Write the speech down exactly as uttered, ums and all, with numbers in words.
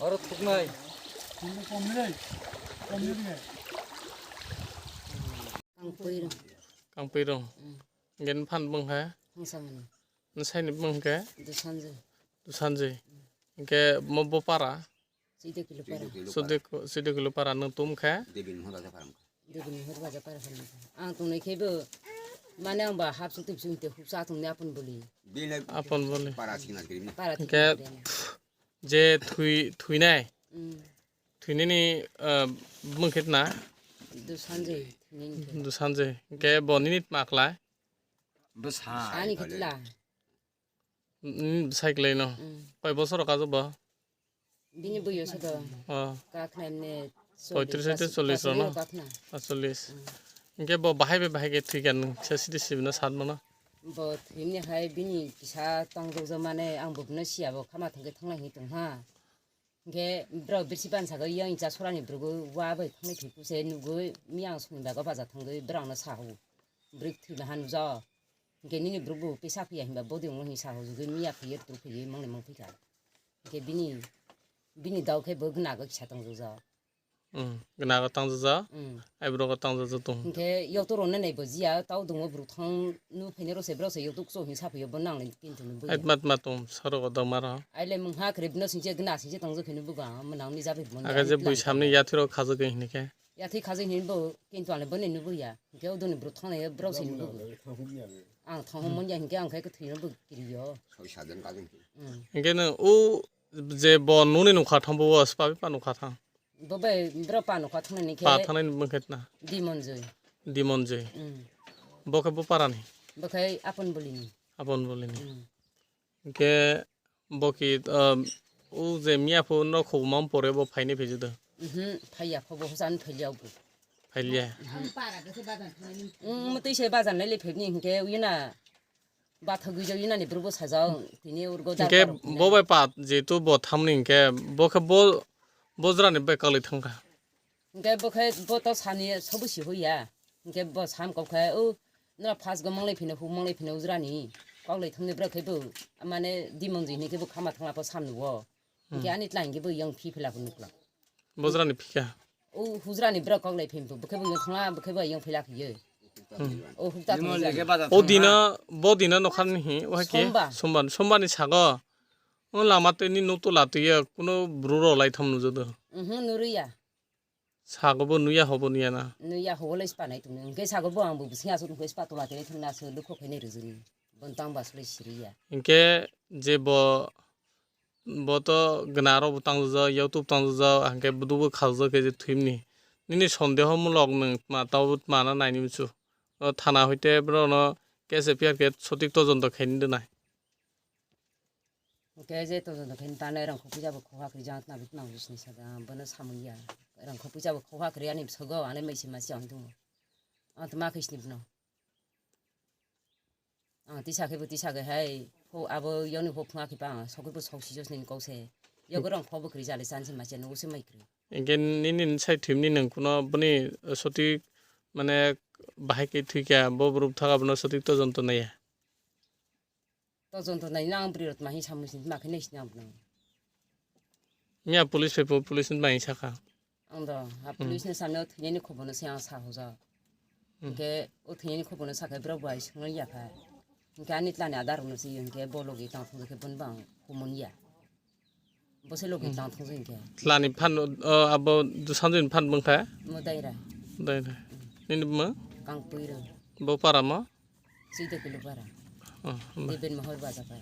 Oro thuknai. Kangpui rong. Kangpui rong. Mm. Gen phan bung ha? Hangsamani. Nsaini bung ke? Dusanjoi. Dusanjoi. Ke mo bo para? Side kilo para. Side ko-, side kilo para nung tum khe? Debini hor baja para. Debini hor baja para khe. Ang tongnai khe bo, mane ang ba hap sutup sung te hupsa tongni apun boli. Bini apun boli. Para singna grim. Para ke singna grim. Je thui, thuinai. Mm. Thuinani, ah, bung khe na? Dusanjoi, thuinani khe. Dusanjoi. Ke bo nini tma khlai? Bwsa. Ani khe tla. Mm, bwsai kwlai no. Mm. Koi bosor rok kajo bo? Bini bwyo se do. Oh. Kakhnai mne poitris hwnkhe chollis rok no? Pathna. Ah, chollis. Mm. Hwnkhe bo bahai bai bahai khe thwikha nwng se sidi sibino sat mano? Bo thwimani hai bini kisa tongthokjak mane ang bo bino siya bo khama thangkhe thanglai hinwi tongha. Hwnkhe borok birsi bansa khe yang cha sorani borok wa bai thanglai thwiku se nugwi miyang soni bago baja thangwi borokno sa o. Borok thwima ha nujao. Hwnkhe nini borok bo pesa phiya hinba bodi wngo hinwi sa o. Jugwi miya phiya rwtwk phiya mangni mang phikha. Hwnkhe bini, bini dao khe bo gnago kisa tongjak. Hmm, gnago tangjajak, hmm. Aibrogo tangjajak tong. Hwnkhe yakto rwna nai bo jiya, tao dungo borok thang nu phainai rok se borok se yakto kuchuk hinwi saphiyo bo nanglai kintu ni buya. Ai tma tma tong sorogo dongma rok. Aile mungha kwrwi bino singche gna singche tongjak phino buga, mwnang ni jabi bo. Aga je bui samni yathwi rok khajagwi hinkhe. Yathwi khajagwi hinwi bo kintu ale boni nubuya. Hwnkhe odoni borok thangnai borok se nubugo. Ang thangma manya hwnkhe ang khe kwthwino bo kiriyo. Hmm. Hwnkhe no o je bo nuni nukha thang bo o spa pa nukha thang. Bo bai bro pa nokha thangnani khe. Pa thangnani bwkhe na. Dimonjoi. Dimonjoi. Mm. Bo khe bo parani? Bo khe Aponbolini. Aponbolini. Mm. Hwnkhe bo ki, um, o je miya pho no khobumam pore bo phaini phaijudo? Mhm, phaiya pho bo hosani phailia bo. Phailia? Mm, mwtwi se bajan lai le phebni hwnkhe uyena. Bathagwi jagwi nani borok bo sajak, tini urgo. Hwnkhe darbar rok bo bai pa jehetu bo thamni hwnkhe bo khe bo, bo jora ni bai kwlai thangkha. Hwnkhe bo khe bo to sani sobo si hoya. Hwnkhe bo sam kok khe o nora phas go manglai phino hu manglai phino ujra ni. Kok lai thangni bwrok khe bo mane Dimonjoi hwnwi khe bo khama thangla pho sam nugo. Hwnkhe hmm. Ani tla hwnkhe bo yang phi phila pho nukla. Bujrani phika. O hujrani bwrok kok lai phim bo, bwkhe bo yang thangla, bwkhe bo yang phila khiyo. Hmm. O hukta thangla. O dino, bo dino nokharni hi, o hai ki? Sombar. Sombar, sombarni sago. O lama twi ni nuk tola twi ya, kuno bru rok lai tham nujado. Mhm, nuriya. Sago bo nuya, hobo nuya na? Nuya, hobo lai spa nai tongni. Hwnkhe sago bo ang bo bising aswk hwnkhe spa tola twi thangna aswk lukho khainai rwjuni. Bono tang ba aswk lai siriya. Hwnkhe je bo, bo to gwnaro bo tangjak, YouTube tangjak, hwnkhe bodubo khaljak khe je thwimni. Nini sondeho mulok nwng tma tabo tma na naini muchung. O thana hoite borokno case F I R khe sotik tojonto khaini rwnai. Hwnkhe je tojonto khaini tanai rang khopui jabo khoha kwrwi jang tma tma wisni saga bono samung ya. Rang khopui jabo khoha kwrwi ani bwsago ani maisi masi ang tongo. Ang tma khaisni bono. Ang tisa khe bo tisa khe hai, ho abo yoni ho phunga khe pa ang, sokhe bo sok si jos nini kok se. Yogo rong pho bo kwrwi jale chan se ma se nugo se mai kwrwi. Hwnkhe nini sai thwimni nung kuno boni sotik mane bahai khe thwikha, bo borok thaka bono sotik tojonto naiya. Tojonto nai nang bwrwi rok ma hi samung sini ma khe nai sini ang bono. Miya police phai po, police ni bai sakha. Ang do, ha hmm. Police ni samno thwinani khobono se ang sa hoja. Hmm. Hwnkhe o thwinani khobono sakhe borok bai swngnai ya kha. Hwnkhe ani tlani adar rokno se hwnkhe bo logi tang thung khe bono bang humon ya. Bo se logi hmm. Tang thung se hwnkhe. Tlani phan, o, abo Dusanjoi ni phan bwngkha? Mo daira. Daira. Hmm. Nini buma? Kangpui rok. Bo para mo? Side kilo para. Oh, bye. Deben mohor baja para.